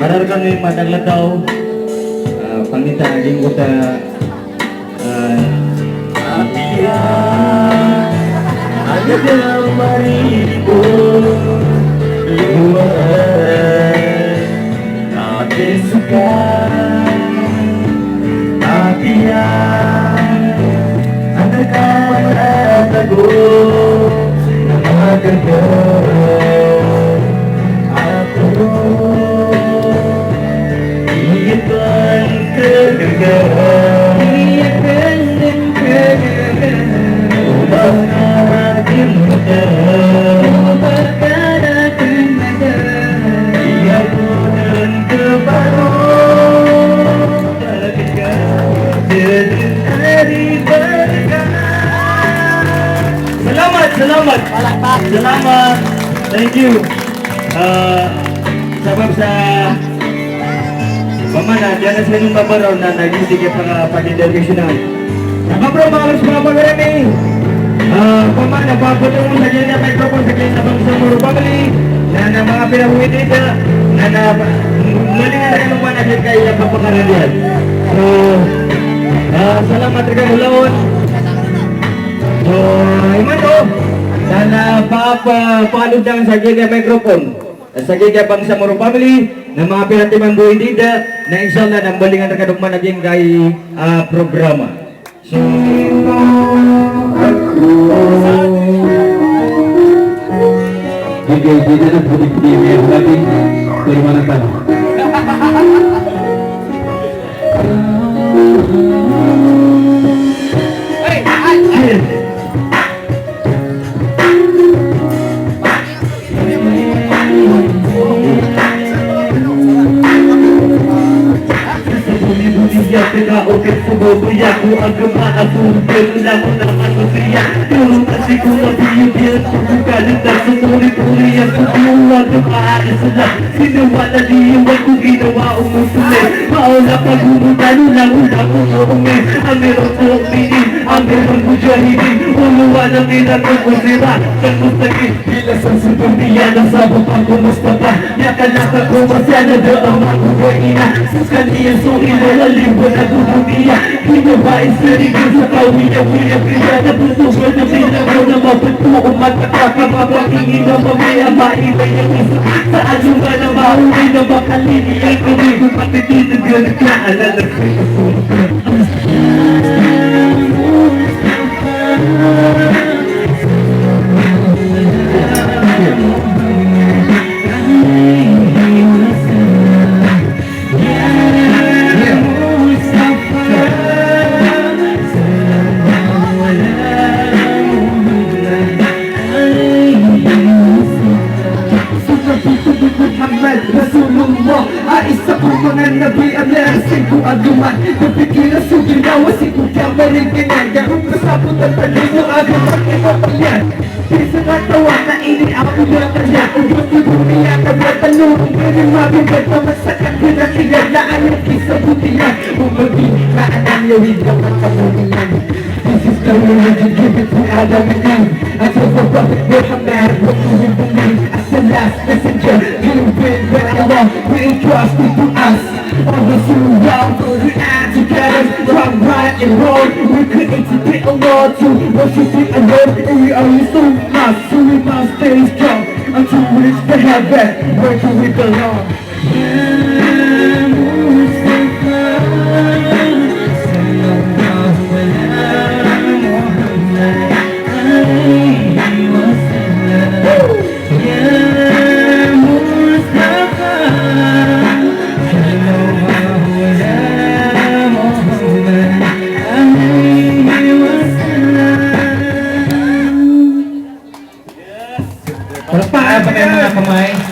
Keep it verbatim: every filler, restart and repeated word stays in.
Para rkami madakl a taw, ah, pangita a giyangkoto a, ah, apiya, apiya, apiya, Salamat, salamat. Salamat. Thank you. Ah, sabap sa pamana, di anan sii mbabaraw na naging sige pa, pag-intermission na. Makaprograma sa mga pagkarami. Ah, pamana, pagpatungkol sa giyangkai a microphone sa giyangkai a Bangsamoro family. Na, na mga pinag-uwi dito. Na, na, mali na rin ang mga naging kaya papakaralian. So, ah, salamat rkano lawan. So, imanto, na, na, pa, pa, paalod sa giyangkai a microphone. Sa giyangkai a Bangsamoro family, na mapiya a timan bo i dida, na inshallah na mbalingan rka dn man a giyangkai a programa. So, giyangkai a dida na pwede pwede niyan lagi, pwede man a tama. Ginawa na liyawan ko, ginawa o Muslim. Mauna pagumutan o langolangon o ome. Amirul Mu'minin, Amirul Mujahidin, olowa na kiran o Musira. Kan mustaqim, bila sa sa dunya na sabap ko Mustafa. Yakalaka ko masana da a makuha ina. Sa skaniyan so ina na liwan a dudunya. Ginawa i sarigan sa kawiyawiya, kaya na buto ba na bilang mo na mabuto o mata ka, kapapakingin na mamaya mailay ang isa. Sa ano nga na mahuli na makalini ang kami, kung patititigan ka, alala sa kasulatan. Muhammad Rasulullah, a isa ko manga nabi a miyarasing ko agama. Kapikira so ginawa sii ko kamaringkingan, ka ko kasabot a pagdimo agama kay mapalian. Di sa katawan na ini ako na kaya ko gusto ko niya na ba tanong, pero mabigat naman sa kanila, kilala ang kisabutihan. Umagi, kaanam yawid naman kamuningan. This is the religion given to Adam and Eve. Until the Prophet Muhammad, what do we believe? As the last messenger, given by Allah, we entrusted to us. Oh Rasulullah, for the answer guidance from right and wrong. We created by Allah, To worship the Lord, we are listening us, so we must stay strong and to reach the heaven where do we belong. Palakpakan tayo, mga kamay.